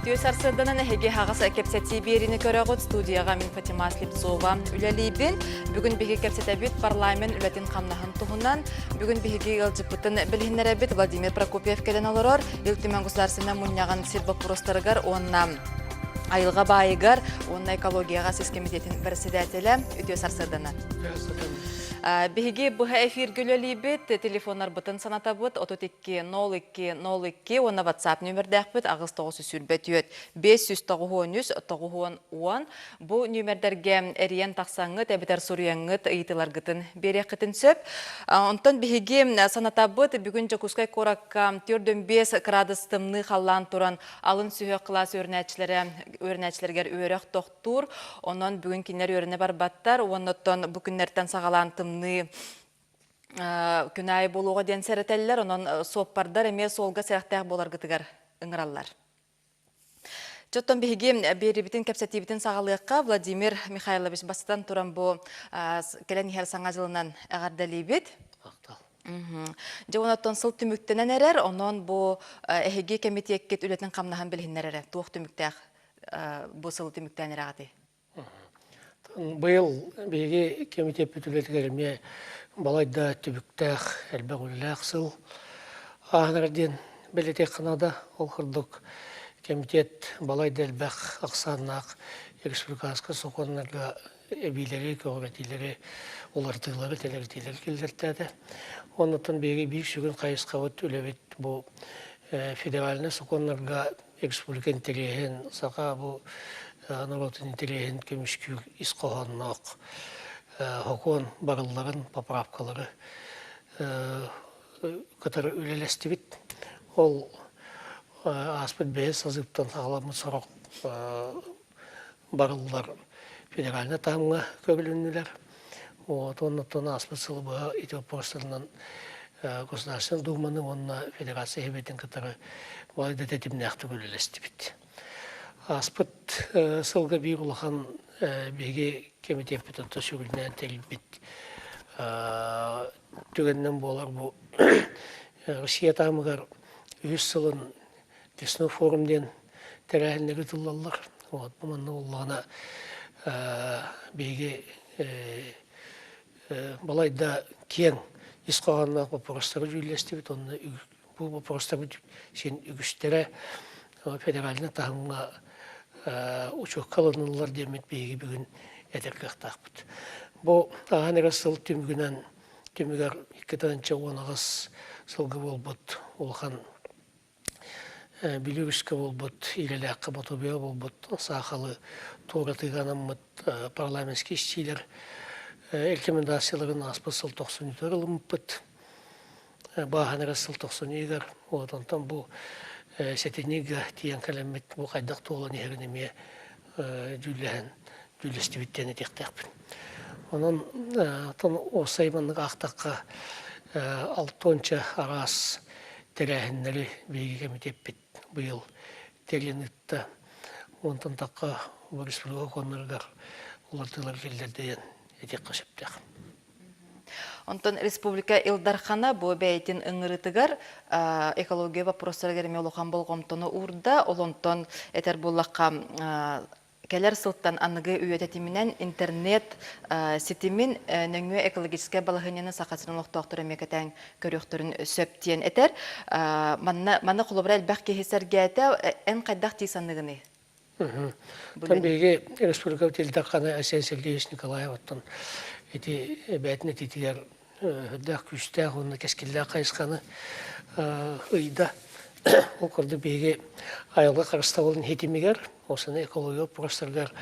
Үтүө сарсыарданан эһиги аһаҕас кэпсэтии биэриини көрөҕүт. Студияҕа мин Фатима Слепцова үлэлиибин. Бүгүн биһиги кэпсэтэбит парламент үлэтин-хамнаһын туһунан. Бүгүн биһиги ыалдьыппытын билиһиннэрэбит. Владимир Прокопьев кэлэн олорор. Ил Түмэн Государственнай мунньаҕын сир боппуруостарыгар уонна айылҕа баайыгар уонна экологияҕа сис кэмитиэтин председателэ. Үтүө сарсыарданан. Биһиги быһа эфиргэ үлэлиибит, телефоннарбытын санатабыт 32 02 02 уонна WhatsApp нүөмэрдээхпит 8924 593 90 10. Бу нүөмэрдэргэ эрийэн тахсаҥҥыт эбэтэр суруйаҥҥыт ыйытыыларгытын биэриэххитин сөп. Онтон биһиги санатабыт, бүгүн Дьокуускай куоракка 45 кыраадыс тымныы халлаан туран алын сүһүөх кылаас үөрэнээччилэрэ үөрэнээччилэригэр үөрэх тохтуур. Онон бүгүн кинилэр үөрэнэ барбаттар уонна оттон бу күннэртэн саҕалаан тымныы күн аайы буолуоҕа диэн сэрэтэллэр. Онон суоппардар эмиэ суолга сэрэхтээх буоларгытыгар ыҥыраллар. Оттон биһиги биэрибитин кэпсэтиибитин саҕалыахха. Владимир Михайлович бастатан туран бу кэлэн иһэр Саҥа дьылынан эҕэрдэлиибит. Махтал. Дьэ, онон сыл түмүктэнэн эрэр, онон бу эһиги кэмитиэккит үлэтин-хамнаһын билиһиннэр эрэ. Туох түмүктээх бу сылы түмүктээн эрэҕитий? Быйыл биһиги кэмитиэппит үлэтигэр эмиэ балайда түбүктээх, элбэх үлэлээх сыл ааһан диэн бэлиэтиэххэ наада. Ол курдук кэмитиэт балайда элбэх ахсааннаах республиканскай сокуоннарга эбиилэри, көҕүрэтиилэри, уларытыылары, тэлэритиилэри киллэртээтэ. Оннуттан биһиги биир сүрүн хайысхабыт үлэбит бу федеральнай сокуоннарга республика интэриэһин, саха бу норуотун интэриэһин көмүскүүр ис хоһоонноох сокуон барылларын, поправкалары кытары үлэлэстибит. Ол ааспыт бэһис созывтан саҕаламмыт сорох барыллар федеральнай таһымҥа көрүлүннүлэр. Вот, оннуттан ааспыт сылы быһа ити боппуруостарынан Государственная Думаны уонна Федерация Сэбиэтин кытары балайда тэтимнээхтик үлэлэстибит. Ааспыт сылга биир улахан биһиги кэмитиэппит онто сүгүннээн тэрийбит түгэнинэн буолар бу Россия таһымыгар үһүс сылын Лесной форум диэн тэрээһиннэр ыытыллаллар. Вот, бу манна буоллаҕына биһиги балайда киэҥ ис хоһоонноох боппуруостары дьүүллэстибит уонна бу боппуруостарбыт син үгүстэрэ федеральнай таһымҥа учуокка ылыныллар диэммит биһиги бүгүн этэр кыахтаахпыт. Бу ааһан эрэр сыл түмүгүнэн түмүгэр 2018 сылга буолбут улахан Бүлүү үскэ буолбут, Илэлээххэ Ботубуйа буолбут саахалы туоратыыга анаммыт парламентскай истиилэр рекомендацияларын ааспыт сыл тохсунньутугар ылыммыппыт. Бааһан эрэ сыл тохсунньугар. Вот онтон бу сэтинньигэ тиийэн кэлэммит бу хайдах туолан иһэрин эмиэ дьүүллэһэн дьүүллэстибит диэн этиэхтээхпин. Онон оттон уопсай маннык аахтахха алтуонча араас тэрээһиннэри биһиги кэмитиэппит быйыл тэрийэн ыытта. Онтон тахха республика коннорыгар уларытыылар киллэрдэ диэн этиэххэ сөптөөх. Онтон республика Ил Дархана бу бэйэтин ыҥырыытыгар экология боппуруостарыгар эмиэ улахан болҕомтону уурда. Ол онтон этэр буоллахха кэлэр сылтан аныгы үйэ тэтиминэн интернет ситимин нөҥүө экологическай балаһыанньаны Саха сирин олохтоохторо эмиэ кэтээн көрүөхтэрин сөп диэн этэр. Манна манна холобура элбэх киһи сэргээтэ. Эн хайдах дии саныыгыный? Оттон биһиги республикабыт Ил Дархана Айсен Сергеевич Николаев оттон ити бэйэтин этиитигэр үрдээх күүстээх уонна кэскиллээх хайысханы ыйда. Ол курдук биһиги айылҕа харыстабылын ситимигэр, осыны экология боппуруостарыгар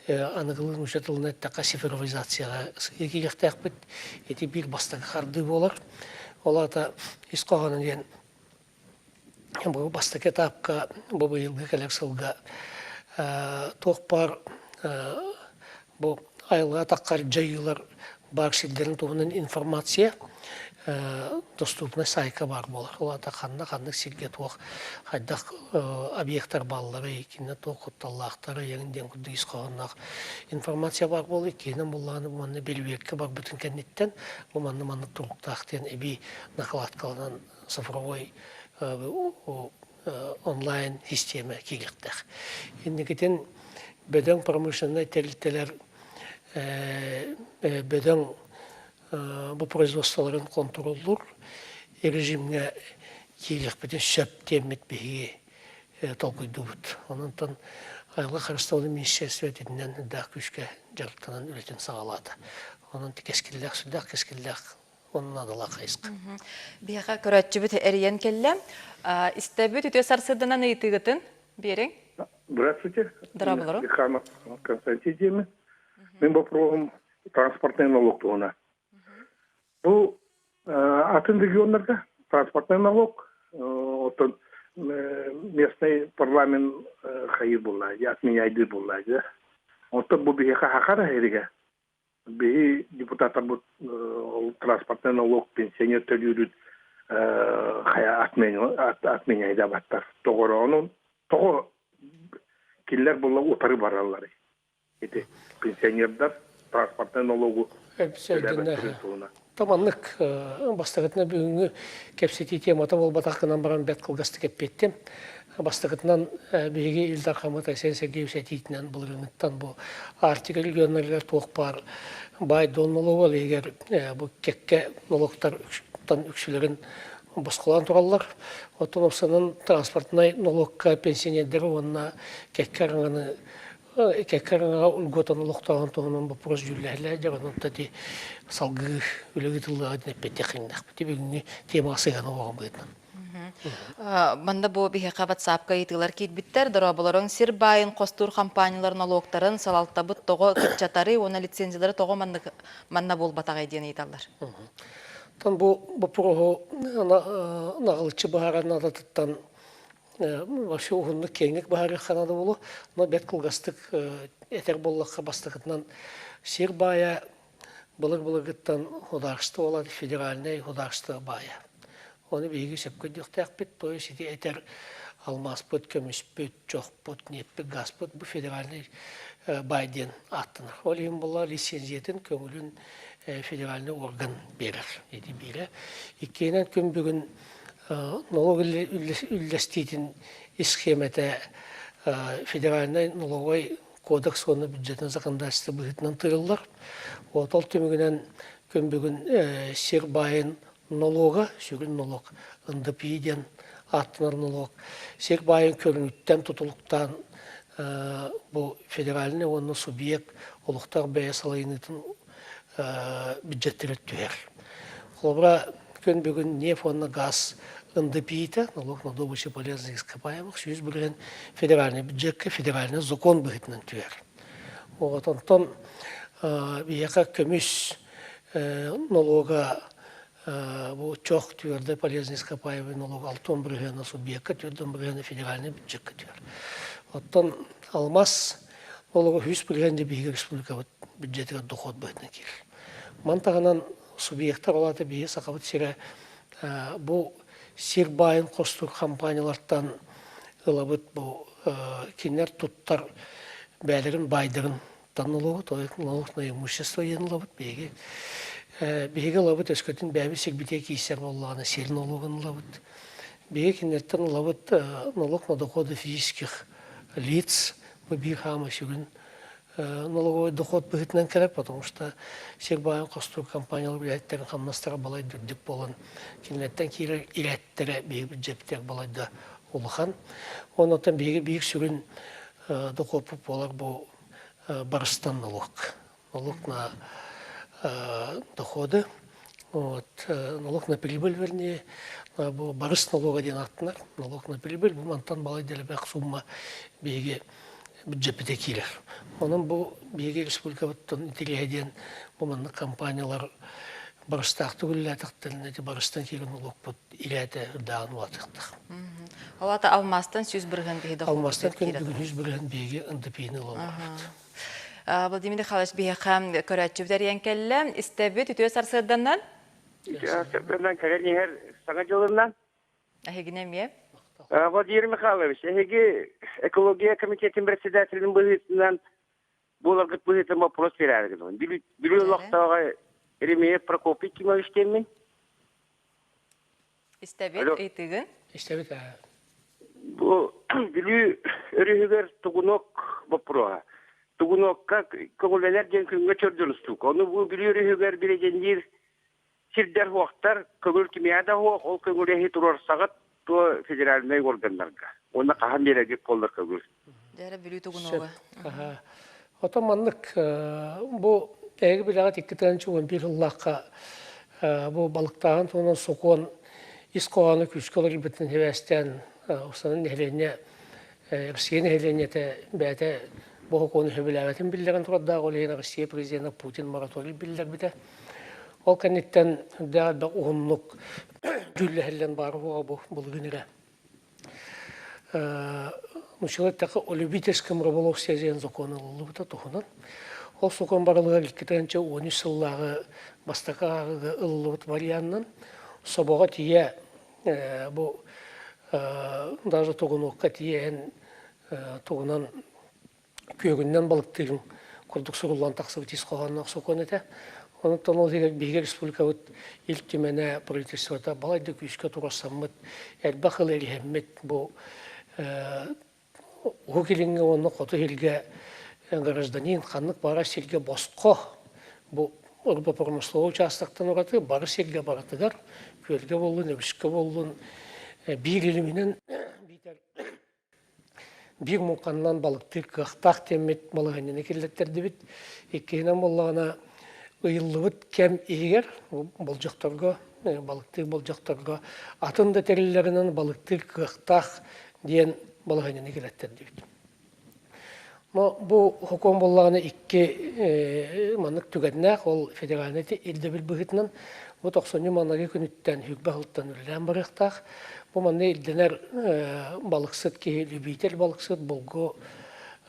аныгылыы нуучча тылынан эттэххэ цифровизацияҕа киириэхтээхпит. Ити биир бастакы хардыы буолар. Ол аата ис хоһооно диэн Бу бастакы этапка, бу быйылгы кэлэр сылга туох баар бу айылҕа атаххар дьайыылар баар сирдэрин туһунан информация доступный сайтка баар буолар. Ол аата ханна ханнык сиргэ туох хайдах объектар баалларый, кинилэр туох кутталлаахтарый эҥин диэн курдук ис хоһоонноох информация баар буолар. Иккиһинэн буоллаҕына бу манна бирибиэркэ барбытын кэнниттэн бу манна маннык туруктаах диэн эбии накладкаланан цифровой онлайн систиэмэ киириэхтээх. Инникитин бөдөҥ промышленнай тэрилтэлэр бөдөҥ бу производстволарын хонтуруоллуур режимҥэ киириэхпитин сөп диэммит биһиги толкуйдуубут. Онон айылҕа харыстабылын министиэристибэтинэн элбэх күүскэ дьарыктанан үлэтин саҕалаата. Онон кэскиллээх, сүрдээх кэскиллээх уонна наадалаах хайысха. Биһиэхэ көрөөччүбүт эрийэн кэллэ. Истэбит үтүө сарсыарданан ыйытыыгытын биэриҥ. Здравствуйте. Здравствуйте. Лиханов Константин диэмин. Мин боппуруоһум транспортнай налог туһунан. Бу атын регионнарга транспортнай налог, оттон местный парламент хайыр буолла, отменяйдыыр буолла. Оттон бу биһиэхэ хахар эһиригэ биһи депутаттарбыт ол транспортнай налог пенсионер төлүүрүн хайа отменяйдабаттар. Тоҕороонун тоҕо кинилэр була утары бараллар. Ити пенсионердар транспортнай налогу төлөөбөттөрүн туһунан. Таманнык бастакытына бүгүҥҥү кэпсэтии темата буолбатах гынан баран бэрт кылгастык эппиэттим. Бастакытынан биһиги Ил Дархаммыт Айсен Сергеевич этиитинэн былырыыҥҥыттан бу Арктика регионнарыгар туох баар баай-дуол нолуога, ол иһигэр бу кэккэ нолуоктартан үксүлэрин босхолоон тураллар. Оттон уопсайынан транспортнай нолуокка пенсионердары уонна кэккэ араҥаны кэккэ араҥаҕа угуотан олохтооһун туһунан боппуруос дьүүллэһиллэр дьэ онон ити салгыы үлэ ыытыллыаҕа диэн эппиэттиэх киҥнэхпит бүгүҥҥү темаҕа сыһыана оҕом быһыытынан. Манна бу биһиэхэ WhatsApp-ка ыйытыылар киирбиттэр. Дорооболоруҥ сир баайын хостуур компаниялар нолуоктарын салалтабыт тоҕо кыччатарый уонна лицензиялары тоҕо маннык манна буолбатаҕай диэн ыйыталлар. Тон бу боппуруоһу наҕылыччы быһаарар наадатыттан вообще уһуннук киэҥник быһаарыахха наада буолуо. Но бэрт кылгастык этэр буоллахха бастакытынан сир баайа былыр-былыргыттан художество буолар, федеральнай художество баайа. Ону биһиги сөпкө өйдүөхтээхпит, то есть ити этэр алмааспыт, көмүспүт, чохпут, ньиэппит, газпыт бу федеральнай баай диэн ааттанар. Ол иһин буолла лицензиятын көҥүлүн федеральный орган биэрэр. Ити биирэ. Иккиһинэн күн бүгүн налог үллэстиитин исхиэмэтэ федеральнай налоговай кодекс уонна бюджетнай законодательство быһыытынан тыырыллар. Вот ол түмүгүнэн күн бүгүн сир баайын нолуога, сүрүн нолуок, НДПИ диэн ааттанар нолуок, сир баайын көрүҥүттэн тутулуктаан бу федеральнай уонна субъект олохтоох бэйэ салайыныытын бюджеттэрэ түһэр. Холобура, күн бүгүн нефть уонна газ НДПИ-та, налог на добычу полезных ископаемых, 100% федеральный бюджекка федеральный закон быһыытынан түһэр. Вот онтон биһиэхэ көмүс налога бу чох твердо полезный ископаемый налог 60 бырыһыана субъекка, 40 бырыһыана федеральный бюджекка түһэр. Оттон алмаз налога 100% биһиги республикабыт бюджетигэр дохуот быһыытынан киирэр. Ман таһынан субъектар ол аата биһиги Сахабыт сирэ бу сир баайын хостуур компаниялартан ылабыт бу кинилэр туттар бэйэлэрин баайдарын налогу, то есть налог на имущество диэн ылабыт биһиги. Биһиги ылабыт өскөтүн бэйэбит сирбитигэр киирсэр буоллаҕына сир налогун ылабыт. Биһиги кинилэртэн ылабыт налог на доходы физических лиц, бу биир хаама сүрүн налоговой доход быһыытынан кэлэр, потому что сир баайын хостуур компаниялар үлэһиттэрин хамнастара балайда үрдүк буолан, кинилэртэн киирэр ирээттэрэ биһиги бюджеппитигэр балайда улахан. Онон биһиги биир сүрүн дохуоппут буолар бу барыстан налог. Налог на доходы, вот, налог на прибыль, вернее, бу барыс налога диэн ааттанар. Налог на прибыль, бу мантан балайда элбэх сумма биһиги бюджеппите киирэр. Онон бу биһиги республикабыттан интэриэһэ диэн бу маннык компаниялар барыстаахтык үлэлээтэхтэринэ ити барыстан киирэн налогпут ирээтэ үрдээҕин улаатыахтаах. Ол аата алмаастан 100% биһиги Алмаастан күн бүгүн 100% биһиги НДП-ни ылалларбыт. Владимир Михайлович биһиэхэ көрөөччүбүт эрийэн кэллэ. Истэбит үтүө сарсыарданнан. Үтүө сарсыарданнан кэлэн иһэр Саҥа дьылынан. Эһигини эмиэ. Владимир Михайлович, эһиги экология комитетин председателин быһыытынан буоларгыт быһыытынан вопрос биэрээригин. Бүлүү олохтооҕо Еремеев Прокопий Кимович диэммин. Истэбит ыйытыгын. Истэбит. Бу Бүлүү өрүһүгэр тугунок боппуруоһа. Тугунокка көҕүлэнэр диэн күҥҥэ чөрдөн устуук. Ону бу Бүлүү өрүһүгэр билигинниир сирдэр суохтар, көҥүл кимиэхэ да суох, ол көҥүлэһи туруорсаҕыт туо федеральнай органнарга. Уонна хаһан биэрэргит буоллар көҥүл. Дьэ, Бүлүү тугунуга. Отон маннык бу эһиги билэҕит 2011 сыллаахха бу балыктааһын туһунан сокуон ис хоһооно күүскэ уларыйбытын сибээстээн Устанын нэһилиэнньэ Россия нэһилиэнньэтэ бэйэтэ бу сокуону сөбүлээбэтин биллэрэн турардаах, ол иһин Россия президена Путин мораторий биллэрбитэ. Ол кэнниттэн үрдээх элбэх уһуннук дьүүллэһиллэн баар уоҕа бу былырыын эрэ Нуччалар эттэххэ о любительском рыболовстве диэн закон ылыллыбыта туһунан. Ол сокуон барылыгар 2013 сыллааҕы бастакы ааҕыыга ылыллыбыт варианынан собоҕо тиийэ бу даже тугунуокка тиийэн тугунан күөгүнэн балыктыырын курдук суруллан тахсыбыт ис хоһоонноох сокуон этэ. Онтон ол иһигэр биһиги республикабыт Ил Түмэнэ правительствота балайда күүскэ туруорсаммыт, элбэх ыл эриһэммит бу Уһук Илиҥҥэ уонна Хоту Иһилгэ гражданин ханнык баҕарар сиргэ босхо бу рыбопромысловой участоктан ураты бары сиргэ барытыгар күөлгэ буоллун, өрүскэ буоллун биир илиминэн биитэр биир муҥханнан балыктыыр кыахтаах диэммит балаһыанньаны киллэртэрдибит. Иккиһинэн буоллаҕына, ыйыллыбыт кэм иһигэр болдьохторго, балыктыыр болдьохторго атын да тэриллэринэн балыктыыр кыахтаах диэн балаһыанньаны киллэртэрдибит. Но бу сокуон буоллаҕына икки маннык түгэннээх, ол федеральнай ирдэбил быһыытынан бу тохсунньу маҥнайгы күнүттэн сүүрбэ сылтан үлэлээн барыахтаах. Бу манна ирдэнэр балыксыт киһи любитель балыксыт булгу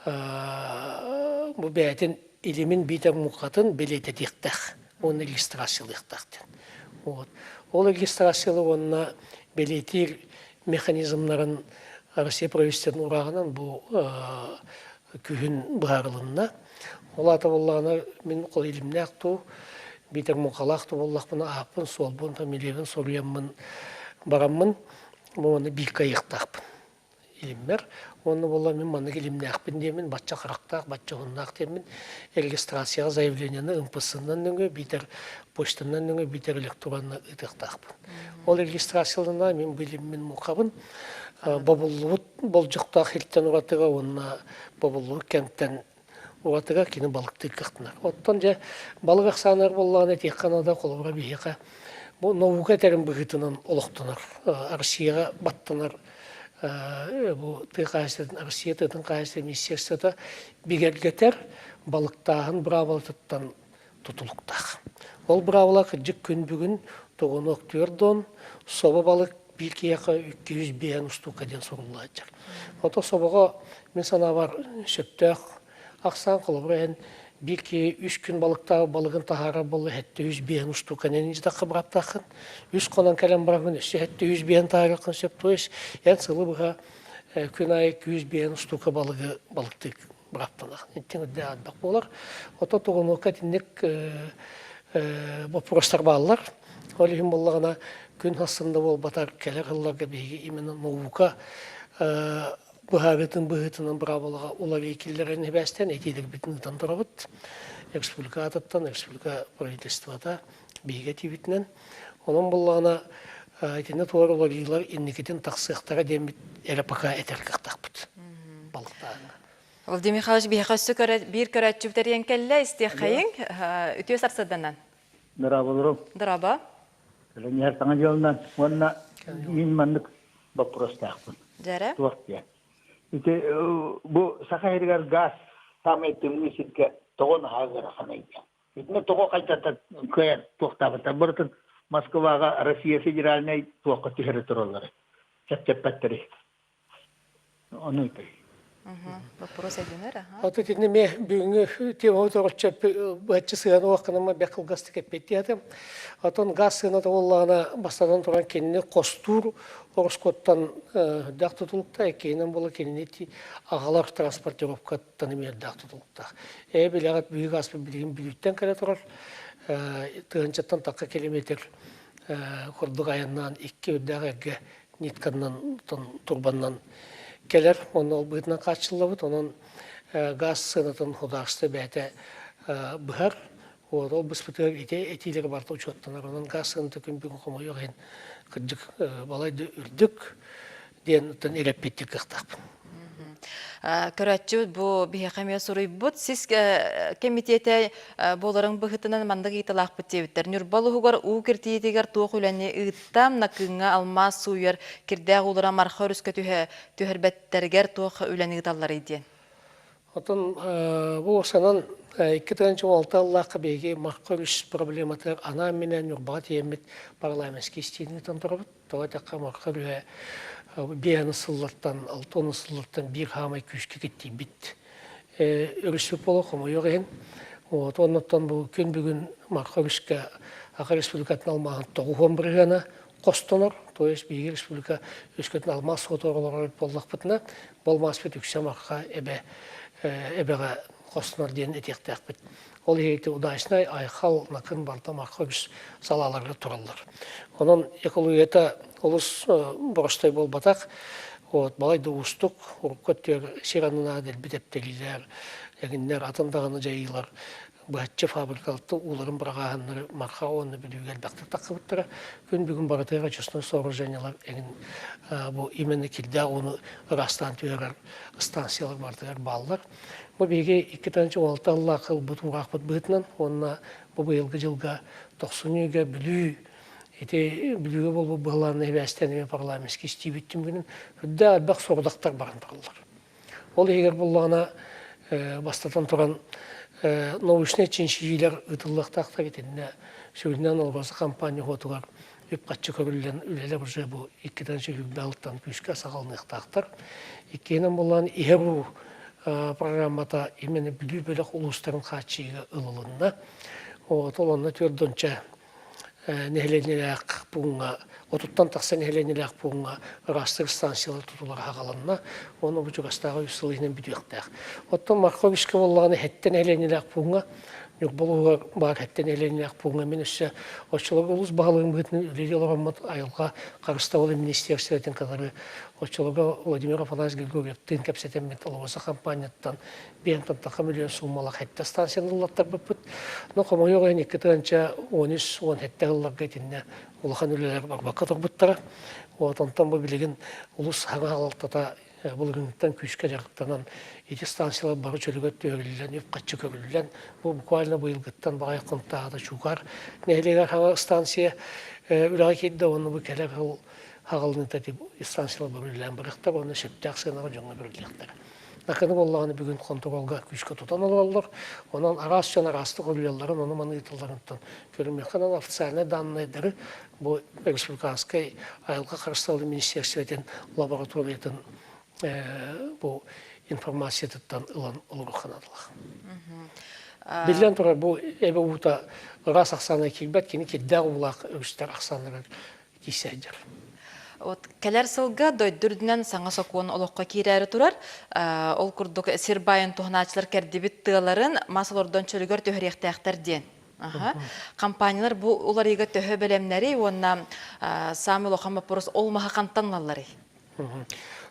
бу бэйэтин илимин биитэр муҥхатын бэлиэтэтиэхтээх уонна регистрациялыахтаах диэн. Вот. Ол регистрациялы уонна бэлиэтиир механизмнарын Россия правительствотын урааҕынан бу күһүн быһаарылынна. Ол аата буоллаҕына мин ол илимнээх туу, биитэр муҥхалаах туу буоллахпына ааппын, суолбун, фамилиябын суруйаммын бараммын бу манна бииргэ ыйыахтаахпын илиммэр. Уонна буолла мин маннык илимнээхпин диэммин, бачча харахтаах, бачча уһуннаах диэммин регистрацияҕа заявлениены МПС-нан нөҥүө биитэр почтанан нөҥүө биитэр электронно ыытыахтаахпын. Ол регистрациялана мин билиммин муҥхабын бобуллубут болдьохтоох сиртэн уратыга уонна бобуллубут кэмтэн уратыга кини балыктыыр кыахтанар. Оттон дьэ балык ахсааныгар буоллаҕына этиэххэ наада холобура биһиэхэ бу наука этэрин быһыытынан олохтонор Россияҕа баттанар бу тыа хаһаайыстыбатын Россия тыатын хаһаайыстыбатын министерствота бигэргэтэр балыктааһын быраабылатыттан тутулуктаах. Ол быраабыла кырдьык күн бүгүн тоҕунуок түөрт собо балык биир киһиэхэ 205 устуука диэн суруллааччар. Ото собоҕо мин санаабар сөптөөх ахсаан холобура эн биир киһи үс күн балыктаабыт балыгын таһаарар буолла 705 устууканан дьытахха быраптааххын үс хонон кэлэн бараҥҥын өссө 705 таһаарыаххын сөп то есть эн сылы быһа күн аайы 205 устуука балыгы балыктыыр быраптанах итин үрдэ элбэх буолар ото тугунуокка итинник боппуруостар бааллар ол иһин буоллаҕына күн сарсын да буолбатар кэлэр сылларга биһиги именно наука быһаарыытын быһыытынан быраабылаҕа уларыйыы киллэрэн сибээстээн этиилэрбитин ыытан турабыт республика аатыттан республика правительствота биһиги этиибитинэн онон буоллаҕына итиннэ туора уларыйыылар инникитин тахсыахтара диэммит эрэ пока этэр кыахтаахпыт балыктааһыҥҥа Владимир Михайлович биһиэхэ өссө биир көрөөччүбүт эрийэн кэллэ, истиэххэйиҥ. Үтүө сарсыарданан. Дорооболорум. Дорообо. Кэлэн саҥа дьылынан уонна мин маннык боппуруостаахпын. Дьэрэ. Туох диэн. Ити бу Саха сиригэр газ саамай тымныы сиргэ тоҕо наһаа ыараханай диэн. Итиннэ тоҕо хайдата кыайан туохтаабыттар. Барытын Москваҕа Россия федеральнай туохха түһэрэ тураллар. Чэпчэппэттэри. Ону ыйытый. Вопрос өйдөнөр, аха. Ото итиннэ эмиэ бүгүҥҥү темабыт ороччо быһаччы сыһыана уохханама бэрт кылгастык эппиэттиэтим. Отон газ сыаната буоллаҕына бастатан туран кинини хостуур ороскуоттан үрдээх тутулуктаах, иккиһинэн буола кинини аҕалар транспортировкаттан эмиэ үрдээх тутулуктаах. Ээ билэҕит биһиги газпыт билигин Бүлүүттэн кэлэ турар. Тыһыынчаттан тахха километр курдук айаннаан икки үрдээх эргэ нитканнан турбаннан. кэлэр, онно ол быһыытынан хааччыллабыт. Онон газ сыанатын судаарыстыба бэйэтэ быһар. Вот ол быспытыгар ити этиилэр барыта учуоттанар. Онон газ сыаната күн бүгүн хомойуох иһин кырдьык балай да үрдүк диэн оттон эрэппиттик кыахтаахпын. Көрөөччү бу биһиэхэ эмиэ суруйбут. Сис кэмитиэтэ буоларын быһыытынан маннык ыйыталаахпыт диэбиттэр. Ньурба улууһугар уу киртийиитигэр туох үлэни ыытта, Накыыҥҥа алмаас сууйар кирдээх уулара Марха өрүскэ түһэ түһэрбэттэригэр туох үлэни ыыталларый диэн. Оттон бу санан 2016 сыллаахха биһиги Марха өрүс проблематыгар анаан-минээн Ньурбаҕа тиийэммит парламентский истиини ыытан турабыт. Тоҕо эттэххэ, Марха өрүһэ биэһэн сыллартан, 60 сыллартан биир хаамай күүскэ киттийбит өрүспүт буола хомойуох иһин. Вот, оннуттан бу күн бүгүн Марха өрүскэ Саха Республикатын алмааһын 90 бырыһыана хостонор, то есть биһиги республика өскөтүн алмаас суотугар олорор буоллахпытына, бу алмааспыт үксэ Марха эбэ эбэҕэ хостонор диэн этиэхтээхпит. Ол иһити Удачнай, Айхал, Накын, Барда, Марха үгүс салааларга тураллар. Онон экологията олус боростой буолбатах. Вот, балай да уустук, урукку өттүгэр сир аннынааҕы дэлби тэптэлиилэр, эгиннэр, атын даҕаны дьайыылар быһаччы фабрикаларты ууларын быраҕааһыннары Марха уонна Бүлүүгэ элбэхтик тахсыбыттара. Күн бүгүн барытыгар очистной сооружениелар эҥин бу именно кирдээх ууну ыраастаан түһэрэр станциялар барытыгар бааллар. Бу биһиги 2016 сыллаах ылбыт уураахпыт быһыытынан уонна бу быйылгы дьылга тохсунньуга Бүлүү ити Бүлүүгэ буолбут быһылаанна сибээстээн эмиэ парламентский истиибит түмүгүнэн үрдээх элбэх сорудахтар баран тураллар. Ол иһигэр буллаҕына бастатан туран научнай чинчийиилэр ыытыллыахтаахтар итиннэ сүрүннээн АЛРОСА компания уотугар үп-харчы көрүллэн үлэлэр уже бу иккитэн сүүрбэ алтан күүскэ саҕаланыахтаахтар. Иккиһинэн буоллаан иһэр уу программата именно Бүлүү бөлөх улуустарын хааччыйыыга ылылынна. Вот ол онно түөрт нэһилиэнньэлээх пууҥҥа, отуттан тахса нэһилиэнньэлээх пууҥҥа ыраастыыр станциялар тутулара хаҕаланна. Уонна бу чугастааҕы үс сыл иһинэн бүтүөхтээх. Оттон Марховичка буоллаҕына сэттэ нэһилиэнньэлээх пууҥҥа Ньурба улууһугар баар сэттэ нэһилиэнньэлээх пууҥҥа мин өссө оччолорго улуус баһылыгын быһыытынан үлэлии олороммут айылҕа харыстабылын министиэристибэтин кытары оччолорго Владимир Афанасьевич Григорьевтыын кэпсэтэммит АЛРОСА хампаанньаттан биэн тантаха миллион суумалаах сэттэ станцияны ыллаттарбыппыт. Но хомойуох иһин 2013-17 сылларга итиннэ улахан үлэлэр барбакка турбуттара. Вот онтон бу билигин улус саҥа салалтата былырыыҥҥыттан күүскэ дьарыктанан ити станциялар бары чөлүгэр түһэриллэн, үп-харчы көрүллэн, бу буквально быйылгыттан баҕай хонтаата Чуукаар нэһилиэгэр хаҥа станция үлэҕэ киирдэ уонна бу кэлэр сыл хаҕылыныыта ити станциялар бары үлэлээн барыахтар уонна сөптөөх сыанаҕа дьоҥҥо бэриллиэхтэрэ. Накыны буоллаҕына бүгүн хонтуруолга күүскэ тутан олороллор. Онон араас дьон араастык уруйалларын, ону маны ыыталларыттан көрүмүөххэ наада официальнай даннайдары бу республиканскай айылҕа харыстабылын министерствотын лабораториятын бу информациятыттан ылан олоруохха наадалаах. Биллэн турар, бу эбэ уута ыраас ахсаана киирбэт, кини кирдээх уулаах өрүстэр ахсааннара киирсэ сылдьар. Вот кэлэр сылга дойду үрдүнэн саҥа сокуон олоххо киирээри турар. Ол курдук сир баайын туһанааччылар кэрдибит тыаларын мас олордон чөлүгэр түһэриэхтээхтэр диэн. Компаниялар бу уларыйыыга төһө бэлэмнэрий уонна саамай улахан боппуруос ол маһы хантан ылалларый?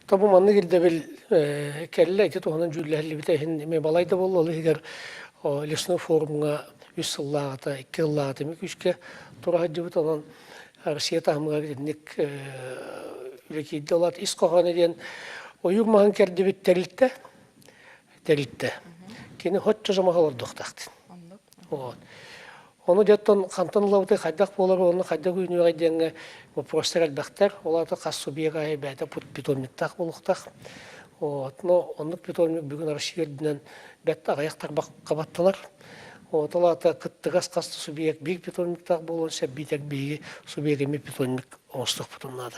Тобу маннык ирдэбил кэллэ ити туһунан дьүүллэһиллибитэ иһин эмиэ балай да буолла ол иһигэр лесной форумҥа үс сыллааҕыта икки сыллааҕыта эмиэ күүскэ тура сылдьыбыт онон Россия таһымыгар итинник үлэ киирдэ ол ис хоһооно диэн ойуур маһын кэрдибит тэрилтэ тэрилтэ кини хоччо сомоҕо олордуохтаахтын вот Ону дьоттон хантан ылабытай, хайдах буолар уонна хайдах үүнүөҕэй диэҥҥэ вопростар элбэхтэр. Ол аата хас субъект аайы бэйэтэ питомниктаах буолуохтаах. Вот. Но оннук питомник бүгүн Россия үрдүнэн бэрт аҕыйах тарбахха баттанар. Вот. Ол аата кыттыгас хас да субъект биир питомниктаах буолуон сөп, биитэр биһиги субъект эмиэ питомник оҥостуохпутун наада.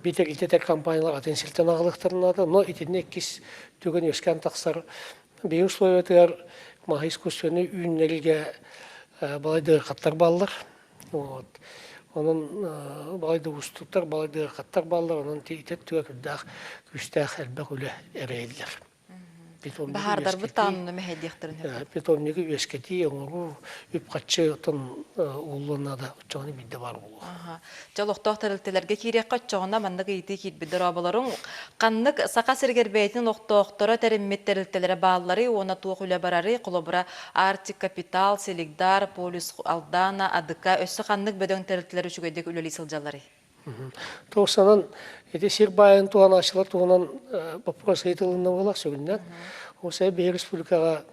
Биитэр ититэр компаниялар атын сиртэн аҕалыахтарын наада. Но итиннэ иккис түгэн үөскээн тахсар Биһиги условиятыгар маһы искусственнай үүннэриигэ балай да ыарахаттар бааллар. Вот. Онон балай да уустуктар, балай да ыарахаттар бааллар. Онон ити өттүгэр күүстээх, күүстээх элбэх үлэ эрэйиллэр. Питомнигы Баһаардарбыт үөскэтии, таанна мэһэйдиэхтэрин сөп. Питомнигы үөскэтии, оҥоруу, үп-харчы оттон ууллуон наада, оччоҕуна биирдэ баар буолуо. Дьэ, олохтоох тэрилтэлэргэ киириэххэ оччоҕуна маннык ыйытыы киирбит дорооболоруҥ. Ханнык Саха сиригэр бэйэтин олохтоохторо тэриммит тэрилтэлэрэ баалларый уонна туох үлэ барарый? Холобура, Арктик Капитал, Селигдар, Полюс Алдана, АДК өссө ханнык бөдөҥ тэрилтэлэр үчүгэйдик үлэлии сылдьалларый? Тоҕусанан ити сир баайын туһанааччылар туһунан боппуруос ыйытылынна буолар сүгүннэн. Ол биһи республикаҕа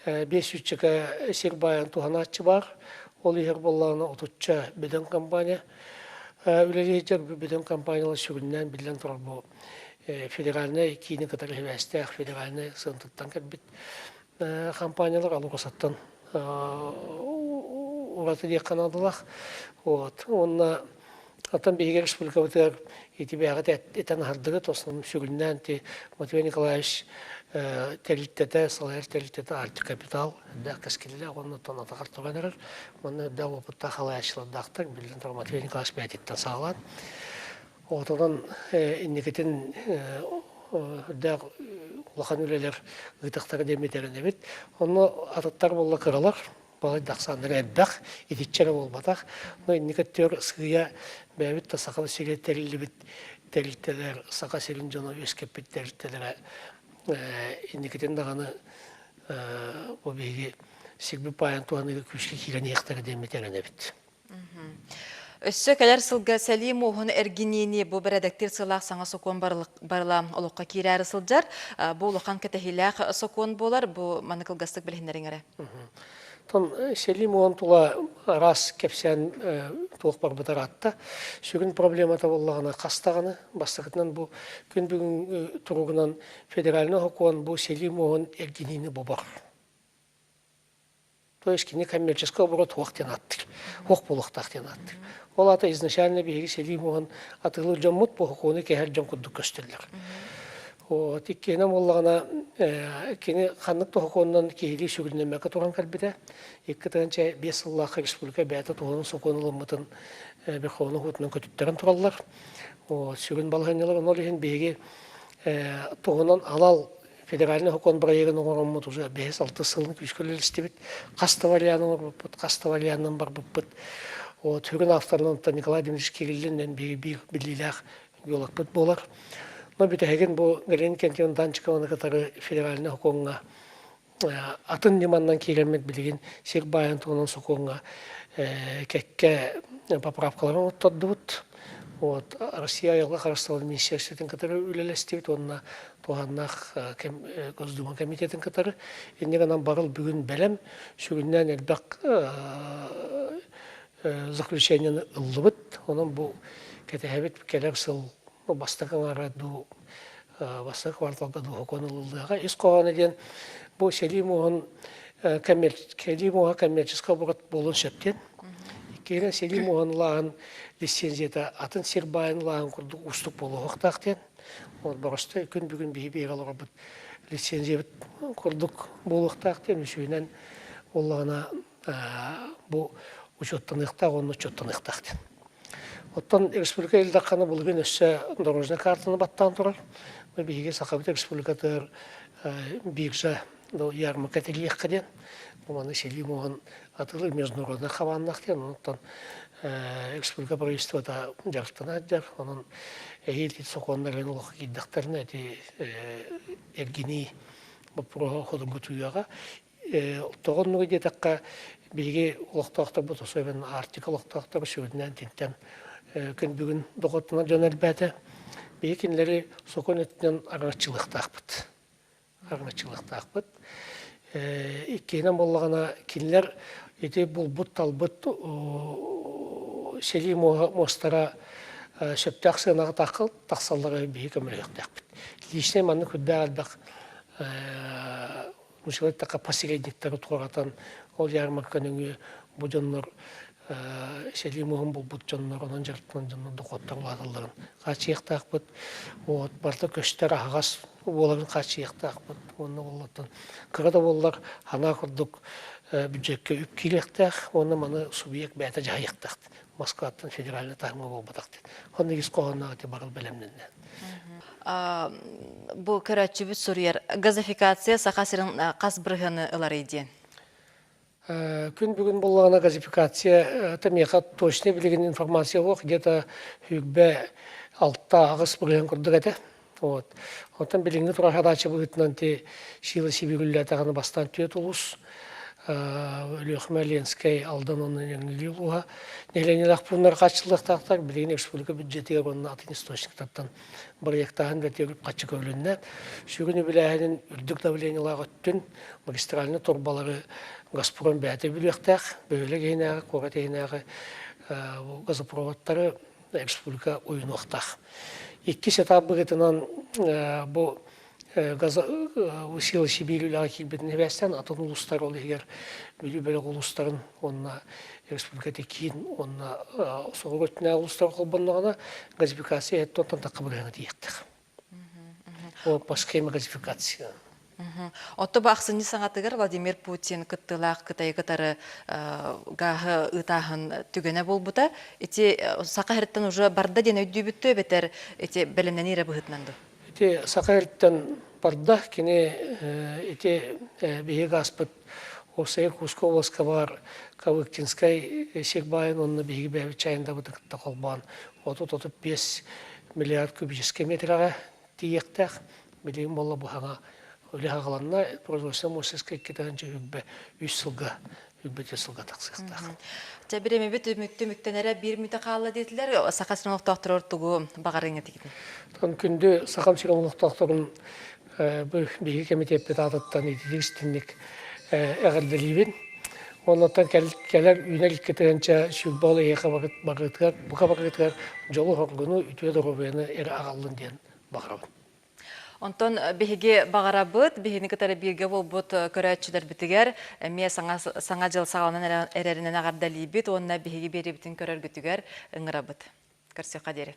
биэс сүүсчэкэ сир баайын туһанааччы баар. Ол иһэр буоллаҕына отучча бөдөҥ компания үлэлиир бөдөҥ компаниялар сүгүннээн биллэн турар бу федеральнай киини кытары сибээстээх федеральнай сыантыттан кэлбит компаниялар алукасаттан ураты диэххэ наадалаах. Вот. Уонна оттон биһиги республикабытыгар ити бэйэҕит этэн аһардыгыт, основном сүгүннээн ти Матвей Николаевич тэрилтэтэ, салайар тэрилтэтэ Арктик Капитал элбэх кэскиллээх уонна оттон атаҕар туран эрэр. Манна элбэх опыттаах халайааччылардаахтар, биллэн турар Матвей Николаевич бэйэтиттэн саҕалаан. Отонон инникитин үрдээх улахан үлэлэр ыытыахтара диэн эрэнэбит. Онно атыттар буолла кыралар, балай да ахсааннара элбэх, итиччэ эрэ буолбатах. Но инники өттүгэр сыыйа бэйэбит да Саха сирэ тэриллибит тэрилтэлэр, Саха сирин дьоно үөскэппит тэрилтэлэрэ инникитин даҕаны бу биһиги сирбит баайын туһаныыга күүскэ киирэн иһиэхтэрэ диэммит эрэнэбит. Өссө кэлэр сылга сэлии муоһун эргиниини бу бэрэдэктиир сылаах саҥа сокуон барыла олоххо киирээри сылдьар. Бу улахан кэтэһиилээх сокуон буолар. Бу маны кылгастык билиһиннэриҥ эрэ. Тон сэлии муоһун тула араас кэпсээн туох барбыт араатта. Сүрүн проблемата буоллаҕына хас даҕаны. Бастакытынан бу күн бүгүн туругунан федеральнай сокуон бу сэлии муоһун эргиниини бобор. То есть кини коммерческий оборот хуох диэн ааттыыр. Хуох буолуохтаах диэн ааттыыр. Ол аата изначально биһиги сэлии муоһун атыылыыр дьоммут бу хокуону кэһэр дьон курдук көстөллөр. Вот иккиэнэ буоллаҕына кини ханнык да хокуонунан киһилии сүгүннэммэккэ туран кэлбитэ. 2005 сыллаахха республика бэйэтэ туһунан сокуон ылыммытын Верховный Суутунан көтүттэрэн тураллар. Вот сүрүн балаһыанньалар ол иһин биһиги туһунан алал Федеральнай сокуон бырайыагын оҥороммут уже бэһис-алтыс сылын күүскэ үлэлэстибит. Хас да варианын оҥорбуппут, хас да варианынан барбыппыт. Вот, сүрүн авторынан Николай Дмитриевич Кириллин биир биллиилээх геологпыт буолар. Но бүтэһигин бу Галина Кентьевна Данчикованы кытары федеральнай сокуоҥҥа атын ньыманнан киирэммит билигин сир баайын туһунан сокуоҥҥа кэккэ поправкаларын оттордубут. Вот, Россия айылҕа харыстабыл министерствотын кытары үлэлэстибит уонна туһааннаах Госдума комитетын кытары. Инньэ гынан барыл бүгүн бэлэм, сүгүннээн элбэх заключениены ыллыбыт. Онон бу кэтэһэбит кэлэр сыл бастакы аҥаара дуу бастакы кварталга дуу сокуон ылыллыаҕа. Ис хоһооно диэн бу сэлии муоһун кэлии муоһа коммерческай оборот буолуон сөп диэн. Иккиһинэн сэлии муоһун ылааһын лицензията атын сир баайын ылааһын курдук уустук буолуохтаах диэн. Вот боростой күн бүгүн биһи биһиги олорбут лицензиябыт курдук буолуохтаах диэн үсүһүнэн буоллаҕына бу учуоттаныахтаах уонна учуоттаныахтаах диэн. Оттон республика Ил Дархана былырыын өссө дорожнай картаны баттаан турар. Биһиги Сахабыт Республикатыгар биржа ярмарка тэрийиэххэ диэн. Бу маны сэлии муоһун атыылыыр международнай хабааннаах диэн. Онтон республика правительствота дьарыктана сылдьар. Онон эһиил сокуоннар олоххо киирдэхтэринэ ити эргинии боппуруоһа судургутуйуоҕа. Тоҕо оннугу диэтэххэ, биһиги олохтоохторбут, особенно Арктика олохтоохторо сүрүннээн итинтэн күн бүгүн доҕоттонор дьон элбээтэ. Биһиги кинилэри сокуон өттүнэн араҥаччылыахтаахпыт. Араҥаччылыахтаахпыт. Иккиһинэн буоллаҕына, кинилэр ити булбут-талбыт сэлии муостара сөптөөх сыанаҕа тахсаллара биһиги көмөлөһүөхтээхпит. Личнэй маннык үрдээх элбэх Мучилай така посредниктары туоратан ол ярмарка нөҥүө бу дьоннор сэлии муһун булбут дьоннор онон дьарыктанан дьоннор дохуоттар улааталларын хааччыйыахтаахпыт. Вот барыта көстөр аһаҕас буоларын хааччыйыахтаахпыт. Уонна буоллаттан кыра да буоллар ханаа курдук бюджекка үп киириэхтээх уонна маны субъект бэйэтэ дьаһайыахтаах. Москваттан федеральный таһымҥа буолбатах диэн. Онно ис хоһоонноох ити барыл бэлэмнэннэ. Бу көрөөччүбүт суруйар газификация Саха сирин хас бырыһыаны ыларый диэн. Күн бүгүн буоллаҕына газификация это миэхэ точный билигин информация суох где-то сүүрбэ алта аҕыс бырыһыан курдук этэ. Вот. Оттон билиҥҥи турар хадааччы быһыытынан ти сила сибиирүллээтэҕинэ бастаан түөрт улуус Өлүөхүмэ, Ленскэй, Алдан уонна Нерюнгри улууһа нэһилиэнньэлээх пууннар хааччыллыахтаахтар. Билигин республика бюджетигэр уонна атын источниктартан бырайыактааһын бэтиэ үп-харчы көрүлүннэ. Сүрүн үбүлээһинин үрдүк давлениелаах өттүн магистральнай турбалары Газпром бэйэтэ бүлүөхтээх, бөһүөлэк иһинээҕи, куорат иһинээҕи газопроводтары республика уйунуохтаах. Иккис этап быһыытынан бу Сила Сибиир үлэҕэ киирбитин сибээстээн атын улуустар ол иһигэр Бүлүү бөлөх улуустарын уонна республика киин уонна соҕуруу өттүнээҕи улуустар холбонноҕуна газификация иһиттэн тахха бырыһыана тиийиэхтээх. Ол по схеме газификации. Отто бу ахсынньы саҥатыгар Владимир Путин кыттыылаах Кытайы кытары гааһы ыытааһын түгэнэ буолбута. Ити Саха сириттэн уже барда диэн өйдүүбүттүү эбэтэр ити бэлэмнэнии эрэ быһыытынан дуу? Ити Саха сириттэн барда. Кини ити биһиги гааспыт Уопсайа Иркутскай областка баар Кавыктинскай сир баайын уонна биһиги бэйэбит чайындабытын кытта холбоон 30-35 миллиард кубическай метрэҕэ тиийиэхтээх. Билигин буолла бу саҥа үлэ саҕаланна. Производство мощностька 2 үс сылга үрбэтэ сылга тахсыахтаах. Чэ, бириэмэбит түмүктэнэрэ биир мүтэ хаалла диэтилэр. Саха сирин олохтоохторугар тугу баҕарыаҥ этигитий? Күндү Сахам сирин олохтоохторун биһиги кэмитиэппит аатыттан ититик истинник эҕэрдэлиибин. Оннуттан кэлэр үүнэр 2020 ол эһиэхэ барытыгар, бука барытыгар дьолу-соргуну, үтүө доруобуйаны эрэ аҕаллын диэн баҕарабын. Онтон биһиги баҕарабыт, биһини кытары бииргэ буолбут көрөөччүлэрбитигэр эмиэ саҥа, саҥа дьыл саҕаланан эрэринэн эҕэрдэлиибит уонна биһиги биэриибитин көрөргүтүгэр ыҥырабыт. Көрсүөххэ диэри.